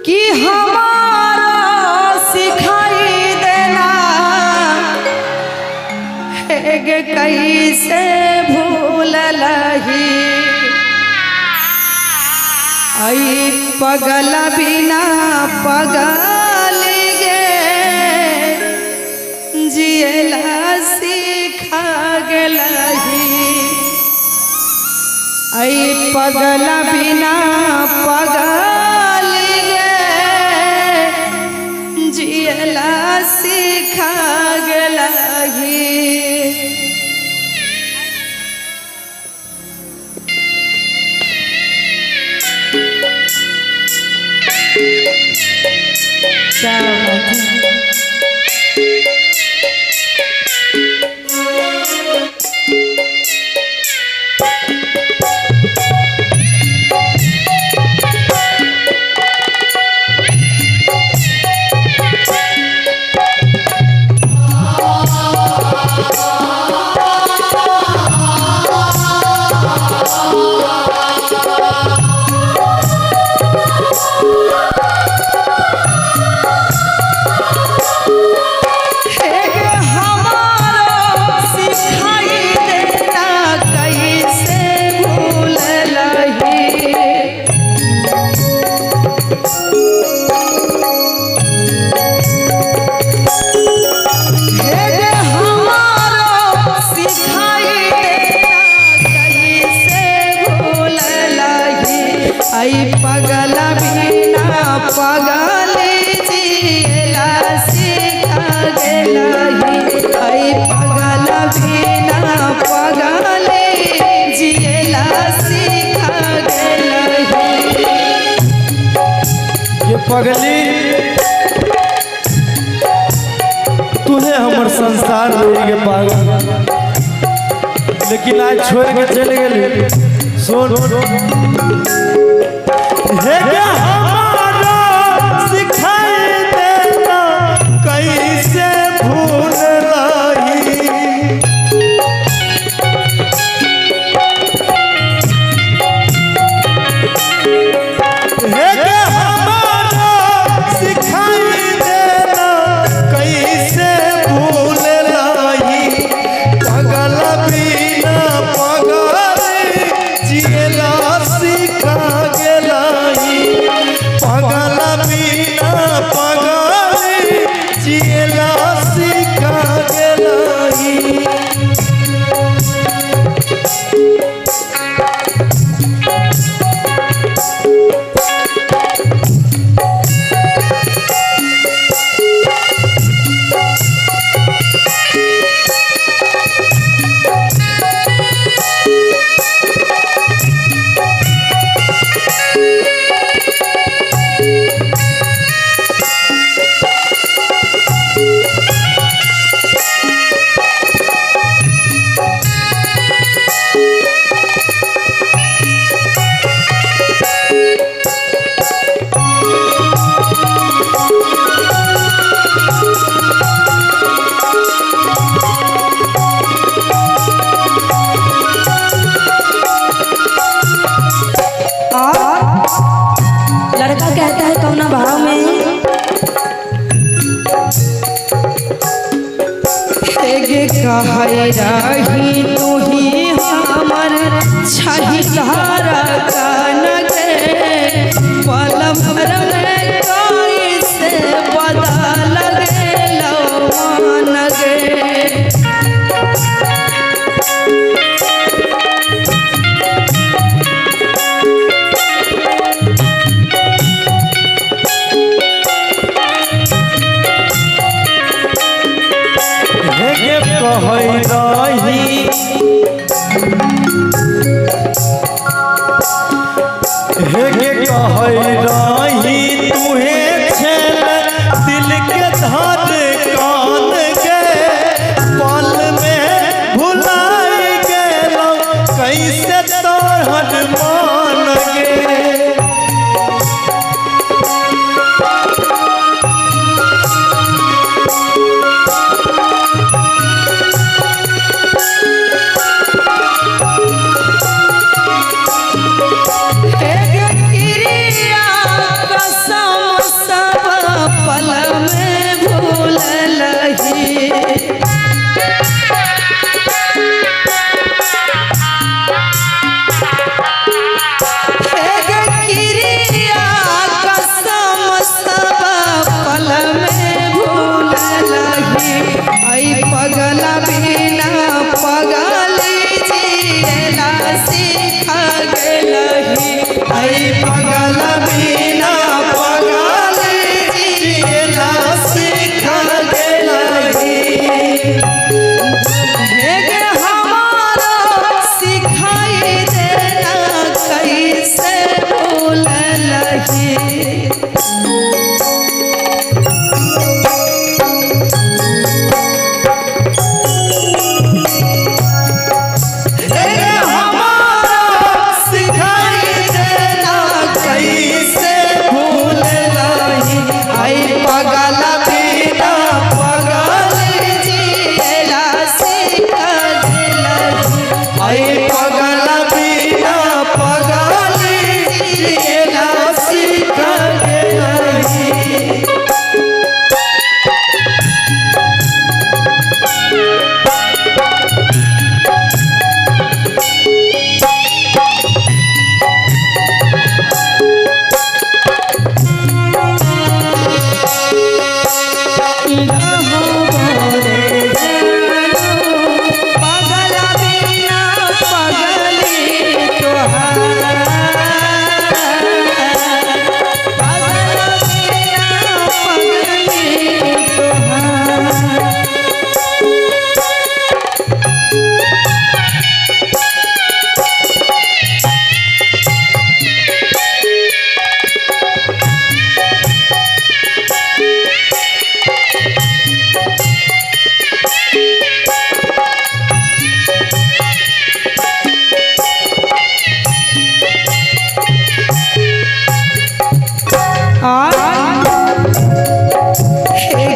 कि हमारा सिखाई देना हे कैसे भूललही। आई पगल बिना पगल गे जियला सिखा गेलही। आई पगल बिना पगल गे जियला सिखा गेलही। क्या बात है। आई पगल बिना पगल जियला सिखा गेलही। आई पगल बिना पगल जियला सिखा गेलही। ये पगली तूने हमर संसार ले के पागल, लेकिन आज छोड़ के चले गेली। सुन हे हमारा सिखाई देना कैसे भूललही। हे हमारा सिखाई देना कैसे भूललही। पगल बिना पगल जियला सिखा गेलही। पगल बिना पगल जियला सिखा गेलही। लड़का कहता है कौना भाव में रही तू ही हमर छही धारा कान के पल भर में कैसे बदल गेलौ मान गे। हे के कहै रही तुहे छल दिल के धर कान के पल में भुलाई गेलौ कैसे तोहर मान गे। हे क्रिया कसम रे हमारा सिखाई देना कैसे भूल नहीं आई पगल बिना पगल जियला सिखा देलही। आई पगल बिना पगल जियला सिखा देलही। पगल बिना पगली तोहार, पगल बिना पगली तोहार।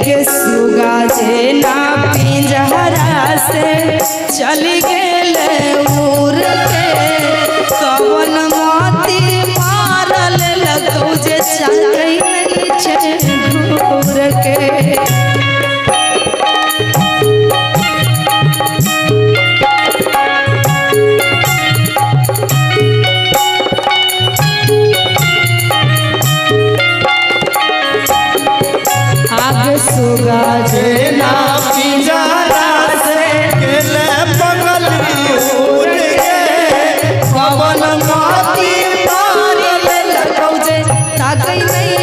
गे सुगा जेना पिंजरा से चल गेल उड़ के, कवन मोती मारल लगौ जे चाकै नहीं छै घूर के। आग सुगा जेना पिंजरा से गेले पगल उड़ के, पवन मोती मारल लगौ जे ताकै नहीं